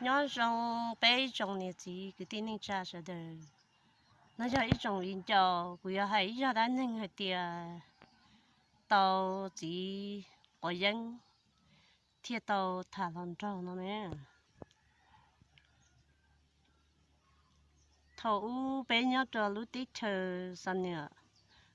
Nyob zoo peb ib tsoom niam txiv kwv tij neej tsa sawv daws. No yog ib tsoom viv ncaus, kuv yuav hais ib zaj dab neeg hais tias tau txiv quav yeeb thiaj tau tham hluas nraug no ne. Thaum ub peb nyob rau lub teb chaws Xam Nuam,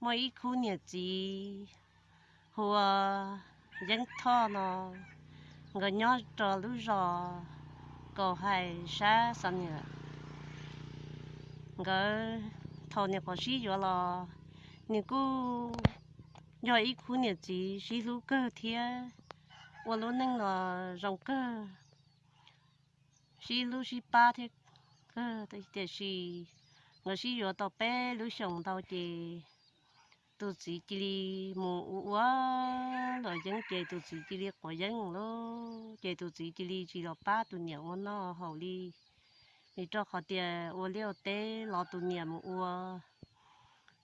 muaj ib khub niam txiv hu ua Yeeb Thoj no, nkawd nyob rau lub zos Kaus Hais sab Xam Nuam. Nkawd thaum nyuam qhuav sib yuav los nws kuj yog ib khub niam txiv sib hlub kawg thiab ua lub neej los zoo kawg, sib hlub sib pab thiab kawg. Tiam sis nkawd sib yuav tau peb lub xyoos ntau ces tus txiv cia li mus ua ua luam yeeb ces tus txiv cia li quav yeeb lawm ces tus txiv cia li tsis los pab tus niam ua noj haus li. Vim rau qhov tias ua liaj ua teb los tus niam mus ua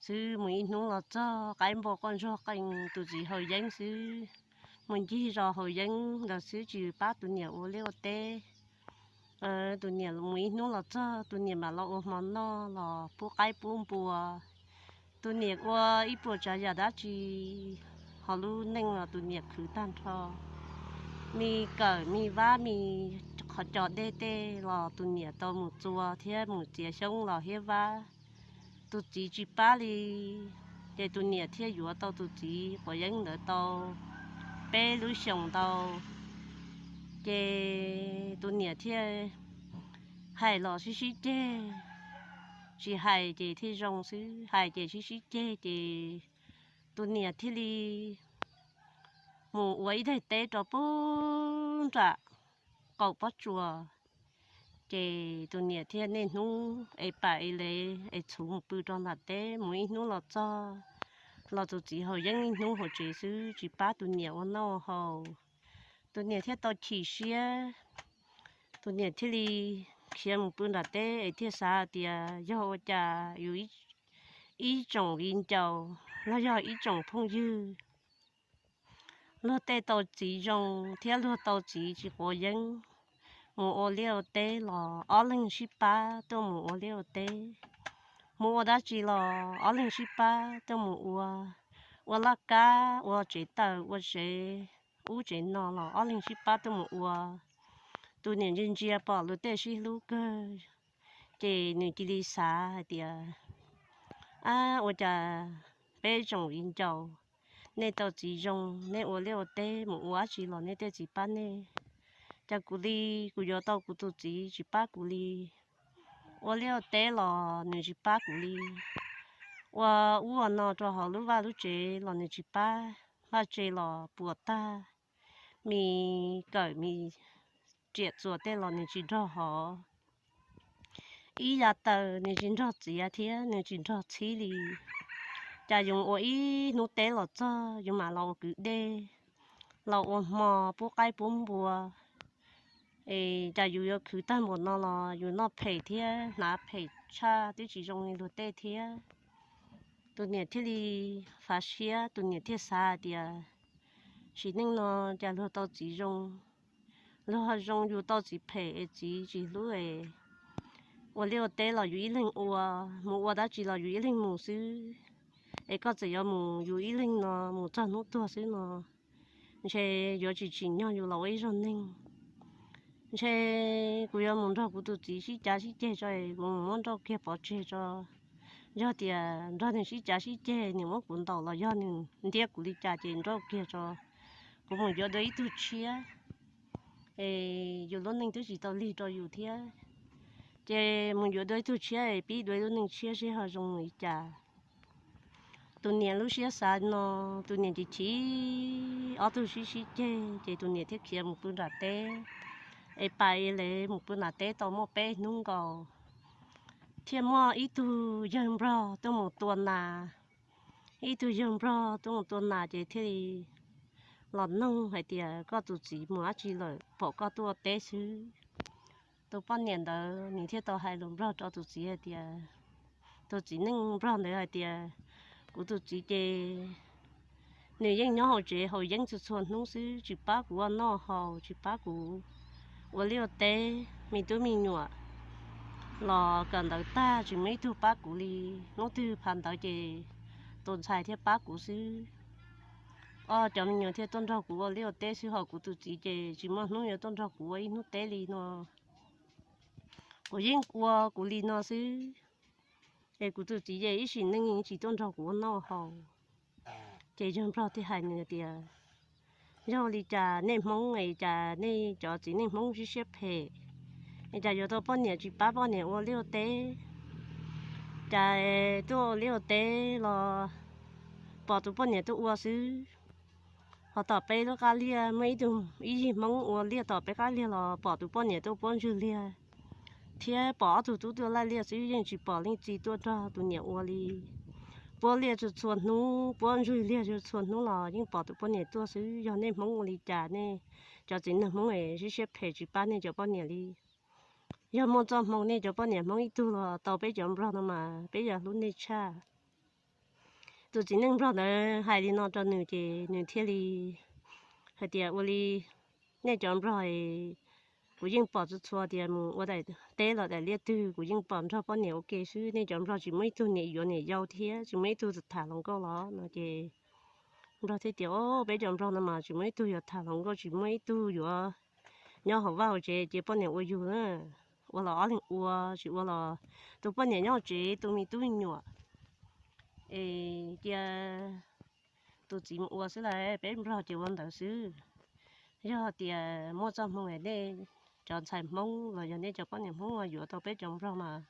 xwb, mus ib hnub los txog qaib npua quaj ntsuag qees tus txiv haus yeeb xwb, mus ncig zos haus yeeb ntawd xwb tsis pab tus niam ua liaj ua teb. Tus niam mus ib hnub los txog tus niam mam los ua hmo noj los pub qaib pub npua. Tus niam ua ib puas tsav yam dab tsi hauv lub neej los tus niam khwv tag nrho. Me kawm me vab me qhov cos dej tej los tus niam tau mus txua thiab mus txiav xyoob los thiab vab. Tus txiv tsis pab li, ces tus niam thiaj yuav tau tus txiv quav yeeb ntawd tau peb lub xyoos ntau. Ces tus niam thiaj hais los sib sib ceg, tsis hais ces thiaj zoo xwb, hais ces sib sib ceg ces tus niam thiaj li mus ua ib daim teb rau pub nram qaum pob tsuas. Ces tus niam thiaj niaj hnub es pam es lev es txhuv mus pw rau nram teb, mus ib hnub los txog los tus txiv haus yeeb ib hnub hauv tsev xwb tsis pab tus niam ua noj haus. Tus niam thiaj tau chim siab, tus niam thiaj li khiav mus pw nram teb es thiaj xav tias yog ua cas yus ib tsoom viv ncaus los yog ib tsoom phooj ywg, luag tej tau txiv zoo thiab luag tau txiv tsis quav yeeb, mus ua liaj ua teb los ob leeg sib pab tuaj mus ua liaj ua teb. Mus ua dab tsi los ob leeg sib pab tuaj mus ua, ua laj kab, ua tsev taws, ua tsev ub tsev no los ob leeg sib pab tuaj mus ua. Tus niam ntsia ntsia pom luag tej sib hlub kawg, ces nws cia li xav hais tias, ab, ua cas peb tsoom viv ncaus, nej tau txiv zoo, nej ua liaj ua teb mus ua dab tsi los nej tej txiv pab nej, cas kuv li, kuv yuav tau kuv tus txiv tsis pab kuv li. Ua liaj ua teb los nws tsis pab kuv li, ua ub ua no rau hauv lub vaj lub tsev los nws tsis pab, vaj tse los puas tag, me kawm me riam txuas tej los nws tsis nrog hov, ib yav taws nws tsis nrog txiav thiab nws tsis nrog txhib li. Cas yus ua ib hnub teb los txog yus mam los ua kwv dej, los ua hmo pub qaib pub npua, es cas yus yuav khwv tag npaum no los yus noj phem thiab hnav phem tshaj twb tsis zoo li luag tej thiab. Tus niam thiaj li fav siab, tus niam thiaj xav hais tias, sim neej no cas luag tau txiv zoo, luag zoo yus tau txiv phem es txiv tsis hlub es, ua liaj ua teb los yus ib leeg ua, mus ua dab tsi los yus ib leeg mus xwb, es koj txawm yuav mus yus ib leeg no mus txog hnub tuag xwb no, ntshe yuav tsis tsim nyog yus los ua ib zaug neeg. Ntshe kuv yuav mus nrog kuv tus txiv sib cav sib ceg tso es kuv mus muab nrauj kiag pov tseg tso. Yog tias nrog nws sib cav sib ceg nws muab kuv ntaus los yog nws ntiab kuv li cas ces nrauj kiag tso, kuv mus yuav dua ib tug tshiab, es yus lub neej twb tsis tau lig rau yus thiab, ces mus yuav dua ib tug tshiab es pib dua ib lub neej tshiab seb ho zoo li cas. Tus niam lub siab xav no, tus niam ces chim, ob tug sib sib ceg ces tus niam thiaj khiav mus pw nram teb, es pam es lev mus pw nram teb tau muaj peb hnub nkaus, thiaj muaj ib tug yawg nplog tuaj mus tua nas. Ib tug yawg nplog tuaj mus tua nas ces thiaj li los noog hais tias, koj tus txiv mus dab tsi lawm, pom koj tuaj teb xwb. Tus poj niam ntawd nws thiaj tau hais lus nplog rau tus txiv hais tias, tus txiv neej nplog ntawd hais tias, kuv tus txiv ces nws yeej nyob hauv tsev haus yeeb txhua txhua hnub xwb, tsis pab kuv ua noj haus, tsis pab kuv ua liaj ua teb. me tub me nyuam los kawm ntawv tag tsis muaj ib tug pab kuv li. Hnub twg phav ntawv ces tus ntxhais thiaj pab kuv xwb. Ob cov me nyuam thiaj tuaj nrog kuv ua liaj ua teb xwb, ho kuv tus txiv ces tsis muaj hnub yuav tuaj nrog kuv ua ib hnub teb li no. Kuv yeej ua kuv li no xwb, es kuv tus txiv ces ib sim neej tsis tuaj nrog kuv ua noj haus. Ces yawg nplog thiaj hais nws tias, yog li cas nej Hmoob es cas nej cov txiv neej Hmoob sib siab phem, es cas yuav tau poj niam tsis pab poj niam ua liaj ua teb? Cas tuaj ua liaj ua teb los pom tus poj niam tuaj ua xwb, ho tom peb lub qab liaj muaj ib tug ib yig Hmoob ua liaj tom peb qab liaj los pom tus poj niam tuaj puab ntswg liaj, thiab pom ob tug tub tuaj laij liaj xwb, yeej tsis pom leej txiv tuaj nrog tus niam ua li. Puab liaj txhua txhua hnub, puab ntswg liaj txhua txhua hnub los yeej pom tus poj niam tuaj xwb. Yog nej Hmoob ua li cas nej cov txiv neej Hmoob es sib siab phem tsis pab nej cov poj niam li? Yog muaj txoj hmoo nej cov poj niam Hmoob ib tug los tau peb cov nplog no mas peb yuav hlub nej tshaj. Tus txiv neej nplog ntawd hais li no rau nws ces nws thiaj li hais tias, ua li nej cov nplog, kuv yeej pom txhua txhua tias mus ua daim teb los daim liaj twg kuv yeej pom nrog poj niam ua ke xwb. Nej cov nplog tsis muaj ib tug niam yuav niam yau thiab tsis muaj ib tug tham hluas nkauj los no ces nplog thiaj tias, o, peb cov nplog no mas tsis muaj ib tug yuav tham hluas nkauj, tsis muaj ib tug yuav nyob hauv vaj hauv tsev ces poj niam ua yug na. Ua los ob leeg ua, tsis ua los tus poj niam nyob hauv tsev tu me tub me nyuam es cia tus txiv mus ua xwb lauj, peb nplog ces ua ntawd xwb. Yog tias muaj txoj hmoo nej cov ntxhais Hmoob los yog nej cov poj niam Hmoob uas yuav tau peb cov nplog mas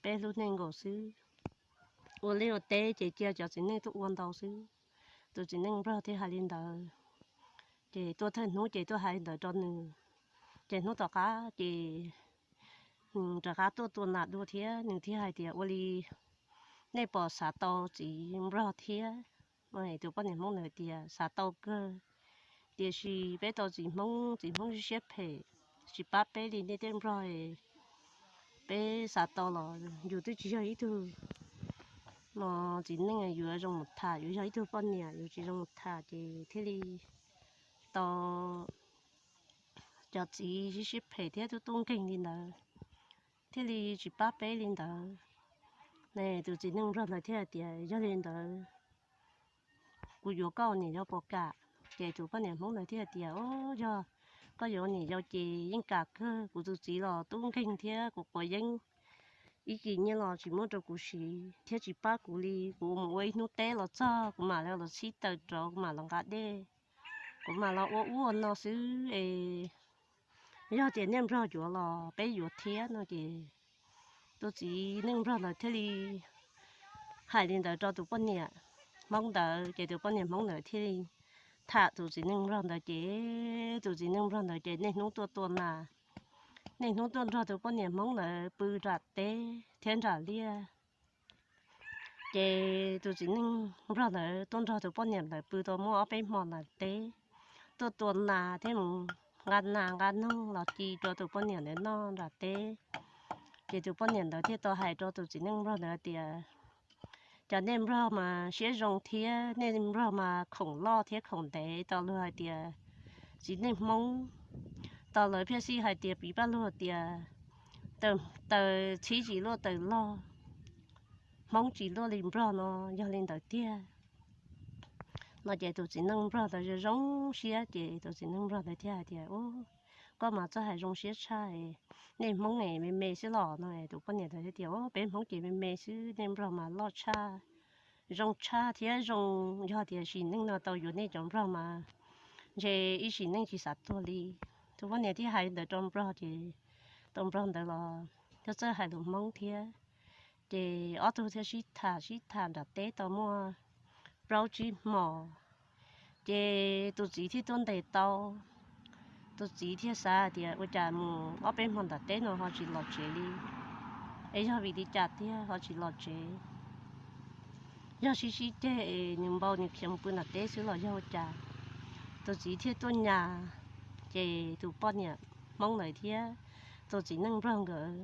peb hlub nej nkaus xwb. Ua liaj ua teb ces cia cov txiv neej tuaj ua ntau xwb. Tus txiv neej nplog thiaj hais li ntawd, ces tuaj thawj hnub ces tuaj hais li ntawd rau nws. Ces hnub tom qab ces nws rov qab tuaj tua nas dua thiab, nws thiaj hais tias, ua li nej puas xav tau txiv nplog thiab? Tus poj niam Hmoob ntawd tias, xav tau kawg, tiam sis peb tau txiv Hmoob, txiv Hmoob siab phem, tsis pab peb li nej tej nplog. Peb xav tau los yus twb tsis yog ib tug no txiv neej yuav zoo mus tham, yuav yog ib tug poj niam yuav tsis zoo mus tham, ces thiaj li tau cov txiv siab phem thiab tub tub nkeeg li ntawd, thiaj li tsis pab peb li ntawd. Tus txiv neej nplog ntawd thiaj hais tias, yog li ntawd kuv yuav koj niam yau puas kam? Ces tus poj niam Hmoob ntawd thiaj hais tias, o, yog koj yuav niam yau ces yeej kam kawg, kuv tus txiv los tub nkeeg thiab kuv quav yeeb, ib kis nyiaj los tsis muab rau kuv siv thiab tsis pab kuv li. Kuv mus ua ib hnub teb los txog kuv mam li los txhib taws rauv, kuv mam los nqa dej, kuv mam los ua ub ua no xwb es yog tias nej nplog yuav los peb yuav thiab no ces tus txiv neej nplog ntawd thiaj li hais li ntawd rau tus poj niam Hmoob ntawd, ces tus poj niam Hmoob ntawd thiaj li tham tus txiv neej nplog ntawd, ces tus txiv neej nplog ntawd ces niaj hnub tuaj tua nas, niaj hnub tuaj nrog tus poj niam Hmoob ntawd pw nram teb thiab nram liaj. Ces tus txiv neej nplog ntawd tuaj nrog tus poj niam ntawd pw tau muaj ob peb hmo nram teb, tuaj tua nas thiab mus nqa nas nqa noog los ci rau tus poj niam ntawd noj nram teb. Ces tus poj niam ntawd thiaj tau hais rau tus txiv neej nplog ntawd tias, cov nej nplog mas siab zoo thiab, nej nplog mas khoom loj thiab khoom ntev, tau luag hais tias txiv neej Hmoob, tau lawv phiaj xij hais tias piv paj lug tias taws txhib tsis luaj taws log, Hmoob tsis luaj li nplog no, yog li ntawd tiag no ces tus txiv neej nplog ntawd zoo zoo siab, ces tus txiv neej nplog ntawd thiaj hais tias, u, koj mas txawj hais zoo siab tshaj, nej Hmoob es me me xwb los no. Tus poj niam ntawd thiaj tias, u, peb Hmoob ces me me xwb, nej nplog mas loj tshaj, zoo tshaj thiab zoo, yog tias sim neej no tau yuav nej cov nplog mas ntshe ib sim neej tsis xav tuag li. Tus poj niam thiaj hais ntawd rau nplog ces tus nplog ntawd los thiaj txawj hais lus Hmoob thiab. Ces ob tug thiaj sib tham sib tham nram teb tau muaj plaub tsib hmo, ces tus txiv thiaj tuaj ntes tau. Tus txiv thiaj xav hais tias ua cas mus ob peb hmo nram teb no ho tsis los tsev li, es yog vim li cas tiag ho tsis los tsev? Yog sib sib ceg es nws npau nws khiav mus pw nram teb xwb los yog ua cas? Tus txiv thiaj tuaj nyas, ces tus poj niam Hmoob ntawd thiab tus txiv neej nplog nkawd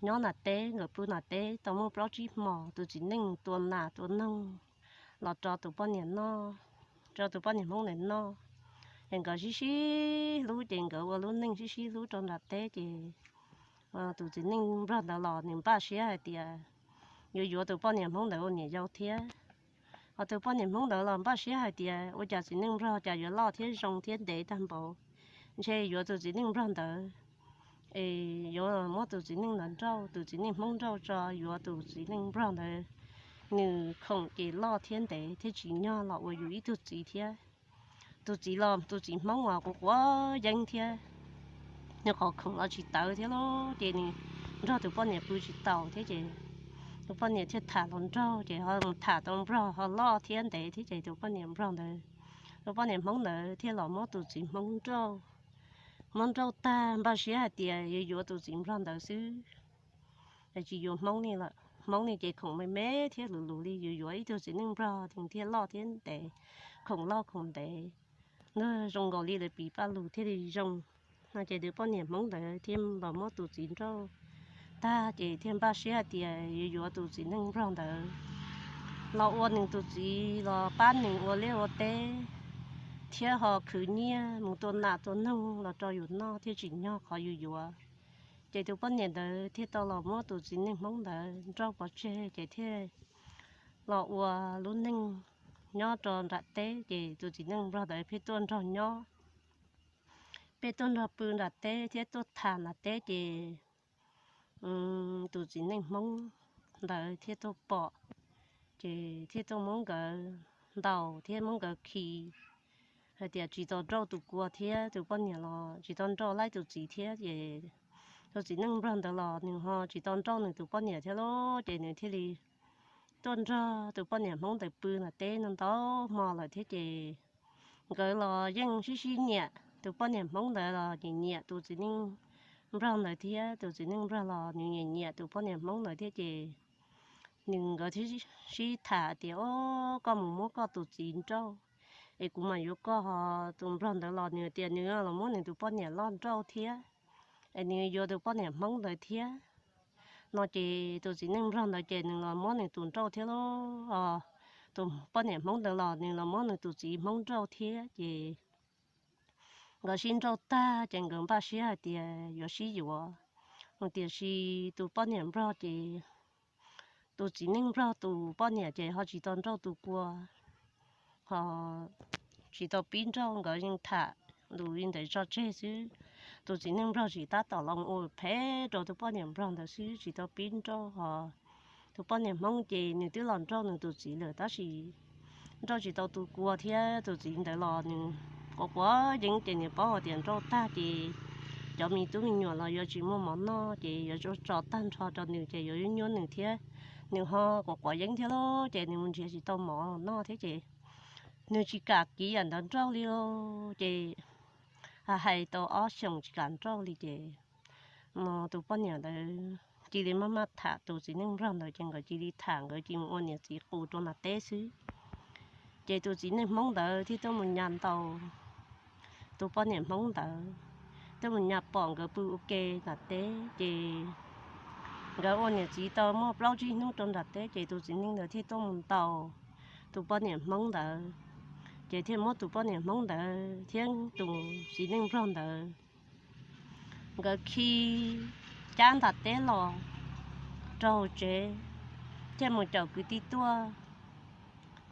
nyob nram teb, nkawd pw nram teb tau muaj plaub tsib hmo, tus txiv neej tua nas tua noog los rau tus poj niam noj, rau tus poj niam Hmoob ntawd noj. Ces nkawd sib sib hlub, ces nkawd ua lub neej sib sib hlub rau nram teb. Ces tus txiv neej nplog ntawd los nws npaj siab hais tias yuav yuav tus poj niam hmoob ntawd ua niam yau thiab. Ho tus poj niam hmoob ntawd los npaj siab hais tias ua cas txiv neej nplog cas yuav loj thiab zoo thiab ntev tag npaum, ntshe yuav tus txiv neej nplog ntawd es yuav muab tus txiv neej ntawd nrauj, tus txiv neej hmoob nrauj tso, yuav tus txiv neej nplog ntawd, nws khoom ces loj thiab ntev thiab tsim nyog los ua yus ib tug txiv thiab. Tus txiv los tus txiv hmoob uas quav quav yeeb thiab, nws qhov khoom los tsis tawv thiab lauj, ces nws nrog tus poj niam pw tsis taus thiab ces tus poj niam thiaj tham hluas nraug, ces ho mus tham tau nplog ho loj thiab ntev thiab ces tus poj niam nplog ntawd, tus poj niam hmoob ntawd thiaj los muab tus txiv hmoob nrauj. Muab nrauj tag npaj siab hais tias yuav yuav tus txiv nplog ntawd xwb, es tsis yuav hmoob li lawm. Hmoob li ces khoom me me thiab luv luv li, yuav yuav ib tug txiv neej nplog thiaj loj thiab ntev, khoom loj khoom ntev, zoo nkaus li lawv piv paj lug thiaj li zoo. No ces tus poj niam hmoob ntawd thiaj los muab tus txiv nrauj tag ces thiaj npaj siab hais tias yuav yuav tus txiv neej nplog ntawd los ua nws tus txiv los pab nws ua liaj ua teb thiab ho khwv nyiaj mus tua nas tua noog los rau yus noj thiab tsim nyog qhov yus yuav. Ces tus poj niam ntawd thiaj tau los muab tus txiv neej hmoob ntawd nrauj pov tseg ces thiaj los ua lub neej nyob rau nram teb, ces tus txiv neej nplog ntawd pheej tuaj nrog nyob, pheej tuaj nrog pw nram teb thiab tuaj tham nram teb ces tus txiv neej hmoob ntawd thiaj tuaj pom, ces thiaj tuaj muab nkawd ntaus thiab muab nkawd khi hais tias tsis tau nrauj tus kua thiab tus poj niam los tsis tau nrauj laib tus txiv thiab ces tus txiv neej nplog ntawd los nws ho tsis tau nrauj nws tus poj niam thiab lauj, ces nws thiaj li tuaj nrog tus poj niam hmoob ntawd pw nram teb no ntau hmo lawm thiab ces nkawd los yeej sib sib nyiam, tus poj niam hmoob ntawd los nyiam nyiam tus txiv neej nplog ntawd thiab, tus txiv neej nplog los nws nyiam nyiam tus poj niam hmoob ntawd thiab ces nws nkawd thiaj sib tham tias, Au, koj mus muab koj tus txiv nrauj es kuv mam yuav koj. Ho tus nplog ntawd los nws tias nws los muab nws tus poj niam loj nrauj thiab, es nws yuav tus poj niam hmoob ntawd thiab. No ces tus txiv neej nplog ntawd ces nws los muab nws tus nrauj thiab lauj. Tus poj niam hmoob ntawd los nws los muab nws tus txiv hmoob nrauj thiab ces nkawd sib nrauj tag ces nkawd npaj siab hais tias yuav sib yuav, tiam sis tus poj niam nplog ces tus txiv neej nplog tus poj niam ces ho tsis tau nrauj tus kua, ho tsis tau pib nrauj, nkawd yeej tham lus li ntawd tso tseg xwb. Tus txiv neej nplog tsis tab tom los ua phem rau tus poj niam nplog ntawd xwb tsis tau pib nrauj. Ho tus poj niam hmoob ces nws twb los nrauj nws tus txiv lawm tab sis nrauj tsis tau tus kua thiab tus txiv ntawd los nws quav quav yeeb ces nws paub hais tias nrauj tag ces cov me tub me nyuam los yuav tsis muaj mov noj ces yuav tso tag nrho rau nws ces yuav nyuab nws thiab, nws ho quav quav yeeb thiab lauj ces nws mus nrhiav tsis tau mov noj thiab ces nws tsis kam kiv yam ntawd nrauj li lauj. Ces hais tau ob xyoos tsis kam nrauj li ces no tus poj niam ntawd cia li maj maj tham tus txiv neej nplog ntawd ces nkawd cia li tham, nkawd cia li mus ua niam txiv qus rau nram teb xwb. Ces tus txiv neej hmoob ntawd thiaj tuaj mus nyas ntaus tus poj niam hmoob ntawd, tuaj mus nyas pom nkawd pw ua ke nram teb ces nkawd ua niam txiv tau muaj plaub tsib hnub rau nram teb ces tus txiv neej ntawd thiaj tuaj mus ntaus tus poj niam hmoob ntawd, ces thiaj muab tus poj niam hmoob ntawd thiab tus txiv neej nplog ntawd nkawd khi cab nram teb los rau hauv tsev, thiaj mus caum kwv tij tuaj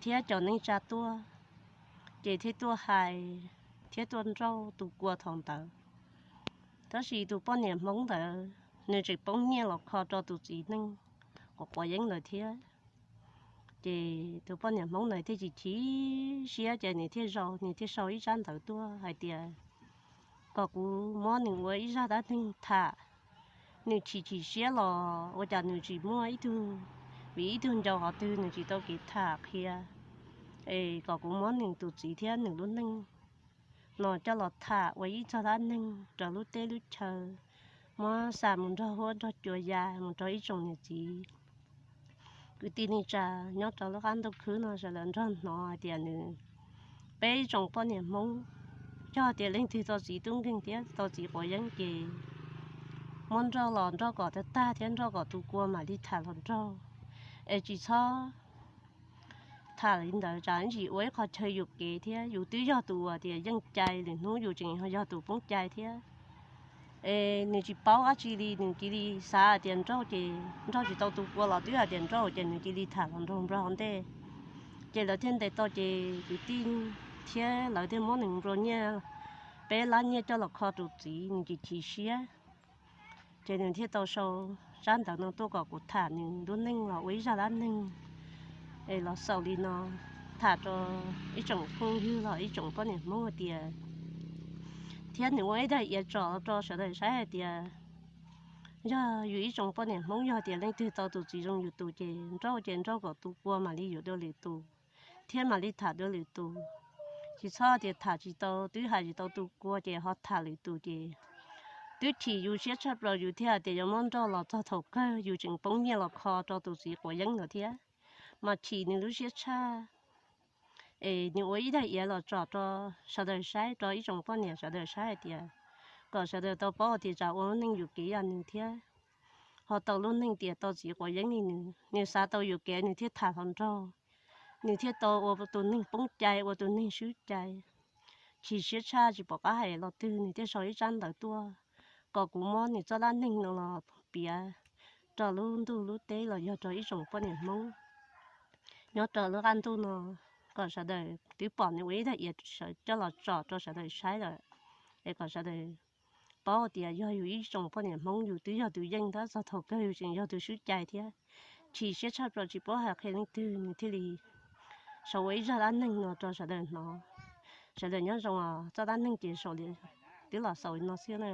thiab cov neej tsa tuaj, ces thiaj tuaj hais thiab tuaj nrauj tus kua thaum ntawd. Tab sis tus poj niam hmoob ntawd nws tseem poob nyiaj los kho rau tus txiv neej quav quav yeeb ntawd thiab. Ces tus poj niam hmoob ntawd thiaj chim chim siab ces nws thiaj zaum, nws thiaj sau ib tsab ntawv tuaj hais tias kom kuv muab nws ua ib zaj dab neeg tham. Nws chim chim siab los ua cas nws tsis muaj ib tug, vim ib tug ncau qhov twg nws tsis tau kev tham qhia, es kom kuv muab nws tus txiv thiab nws lub neej no coj los tham ua ib txog dab neeg rau lub teb lub chaw, muab xa mus nrog huab nrog cua ya mus rau ib tsoom niam txiv kwv tij neej tsa nyob rau lub qab ntuj khwb no sawv daws nrog hnov hais tias nws, peb ib tsoom poj niam hmoob, yog tias leej twg tau txiv tub nkeeg thiab tau txiv quav yeeb ces muab nrauj los nrauj kom tag tag thiab nrauj kom tus kua mam li tham los nraug, es tsis txhob tham li ntawd tsam ib ntsis ua ib qho chaw yuam kev thiab yus twb yog tus uas tias yeej cai, lwm hnub yus tseem yog tus poob cai thiab. Es nws tsis paub dab tsi li, nws cia li xav hais tias Nrauj ces Nrauj tsis tau tu kua los twb hais tias Nrauj ces nws cia li tham los nraug Nplog ntej. Ces lawv thiaj ntes tau ces kwv tij thiab lawv thiaj muab nws nplua nyiaj, peb lab nyiaj coj los kho tus txiv, nws ces chim siab. Ces nws thiaj tau sau tsab ntawv no tuaj kom kuv tham nws lub neej los ua ib zaj dab neeg es los xaus li no, tham rau ib tsoom phooj ywg los ib tsoom poj niam Hmoob hais tias, thiab nws ua ib daim iav tsom rau sawv daws saib hais tias, yog yus ib tsoom poj niam Hmoob yog tias leej twg tau tus txiv zoo yus tus ces Nrauj ces Nrauj kom tu kua mam li yuav dua lwm tus, thiab mam li tham dua lwm tus. Tsis txhob tias tham tsis tau, twb hais tsis tau tu kua ces ho tham lwm tus ces twb chim yus siab tshaj plaws, yus thiaj hais tias yuav muab Nrauj los txog thaum kawg yus tseem poob nyiaj los kho rau tus txiv quav yeeb ntawd thiab, mas chim nws lub siab tshaj. Es nws ua ib daim iav los tsom rau sawv daws saib, rau ib tsoom poj niam sawv daws saib hais tias, kom sawv daws tau paub tias tsam ua lub neej yuam kev yog nws thiab, ho tau lub neej tias tau txiv quav yeeb li nws. Nws xav tau yuam kev nws thiaj tham hluas nraug, nws thiaj tau ua tus neeg poob cai, ua tus neeg swb cai. Chim siab tshaj tsis pom qab hais los twg, nws thiaj sau ib tsab ntawv tuaj kom kuv muab nws txoj dab neeg no los piav rau lub ntuj lub teb los yog rau ib tsoom poj niam Hmoob nyob rau lub qab ntuj no, kom sawv daws twb pom nws ua ib daim iav coj los tsom rau sawv daws saib lawm, es kom sawv daws paub tias yog yus ib tsoom poj niam Hmoob yus twb yog tus yeej tab txog thaum kawg yus tseem yog tus swb cai thiab. Chim siab tshaj plaws tsis paub hais qhia leej twg nws thiaj li sau ua ib zaj dab neeg no rau sawv daws hnov. Sawv daws nyob zoo os, txoj dab neeg ces sau li, twb los xaus li no xwb na.